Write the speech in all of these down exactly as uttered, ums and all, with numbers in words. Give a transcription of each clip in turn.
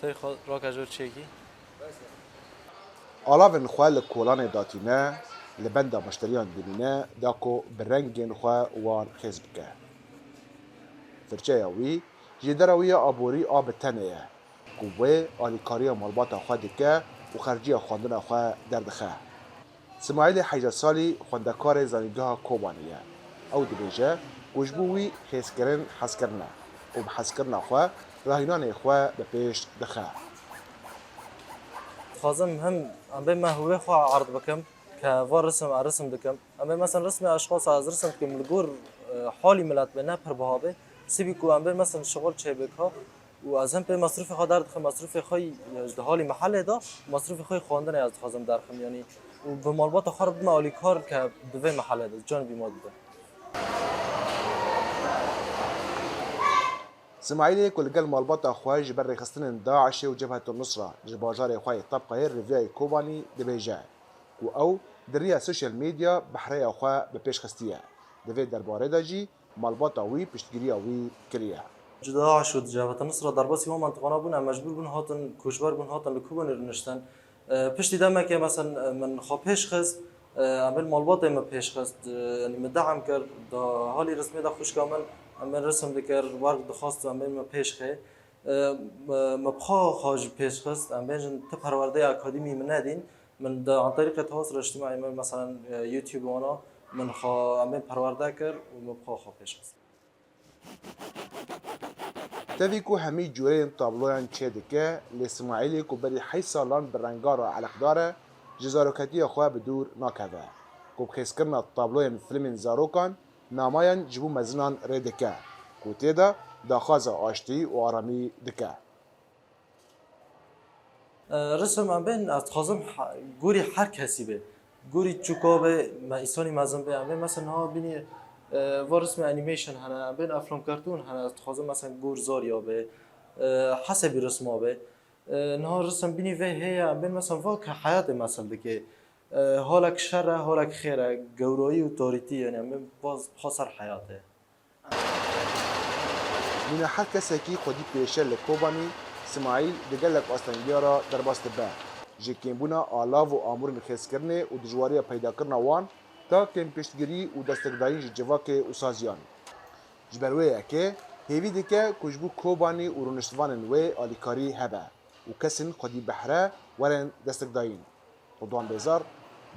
Serê xwe rake jor çêkî. Alavên xwe li kolanê datîne, li benda mişteriyan dimîne da ku bi rengên xwe wan xêz bike. Firçeya wî, jêdera wî ya aborî a bi tenê ye ku wê alîkariya malbata xwe dike û xerciya xwendina xwe derdixe. Simaîlê heyştê salî xwendekarê Zanîngeha Kobanê ye. Ew dibêje ku ji bo wî xêzkirin hezkirin e û bi hezkirina xwe rahînanê xwe bi pêş dixe. Dixwazim him em bê me hûvê xwe erd bikim ke va risim, ez risim dikim. Em bê mesela rismê eşxasa ez risim dikim, li gor e, halî milet be, ne pir biha be. Sibî ku em bê mesela şixul çêbik ha, û ez him pê mesrûfê xwe derdixim, mesrûfê xwe yî, e, di halî mehelê de, mesrûfê xwe yî xwendinê ez dixwazim derxim, yanî û bi malbata xwe re bime alîkar ke di vê mehelê de can bî ma dibe. Simaîlê ku li gel malbata xwe ji ber rêxistinên DAIŞê û Cebhetul Nusra ji bajarê xwe yê Tebqayê Riviyayê Kobanî dibêje ku ew di riya sosyal medya behreya xwe bi pêş xistiye. Di vê derbarê de jî malbata wî piştgiriya wî kiriye. Ji DAIŞ û Cebhetul Nusra derbasî wan mentiqana bûn, em mecbûr bûn hatin, koçber bûn, hatin li Kobanê rûniştin. E, piştî demekê, mesela, e, min xwe pêş xist, e, em bên malbatê min pêş xist, e, yanî min dehem kir, da halî rismê de xwişka min, em bên risim dikir, werk dixwast, em bên min pêş xê. E, me, me bi xwe xwe jî pêş xist, em bên jin ti perwerdeya akademî min nedîn, min di an terîqê Tewas Reştîmayê min, mesela, e, YouTube wana, min xwe, em bên perwerde kir û me bi xwe xwe pêş xist. Tevî ku hemî cûreyên tabloyan çêdike, lê Simaîlê ku berî heyşt salan bi rengan re eleqdar e, ji zaroketiya xwe bi dûr nakeve. Ku bi xêzkirina tabloyên filmên zarokan, namayan ji bo mezinan rê dike, ku tê de daxwaza aştî û aramî dike. E, Risim em bên, ez dixwazim he- gorî her kesî be. Gorî çûka be, me îsanî mezin be. Em bên mesela niha bînî, e, va rismê animation hene, em bên eflam kartûn hene, ez dixwazim mesela gor zarya be, e, hesebî risma be. E, niha risim bînî vê heye, em bên mesela va ke heyatê mesil dike. E, halek şer e, halek xêr e, gewrayî û tarîtî, yanî em bên baz xwe ser heyatê. Mîna her kesekî xwedî pêşe li Kobanî, Simaîl di gelek astengiya re derbas dibe. Ji kêmbûna alav û amûrên xêzkirinê û dijwariya peydakirina wan ta kêmpiştgirî û destekdayîn ji civakê û saziyan. Ji ber wê yekê hêvî dike ku ji bo Kobanî û rûniştvanên wê alîkarî hebe û kesên xwedî behre werin destekdayîn. Ridwan Bêzar,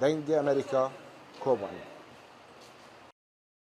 Dengê Amerîka, Kobanî.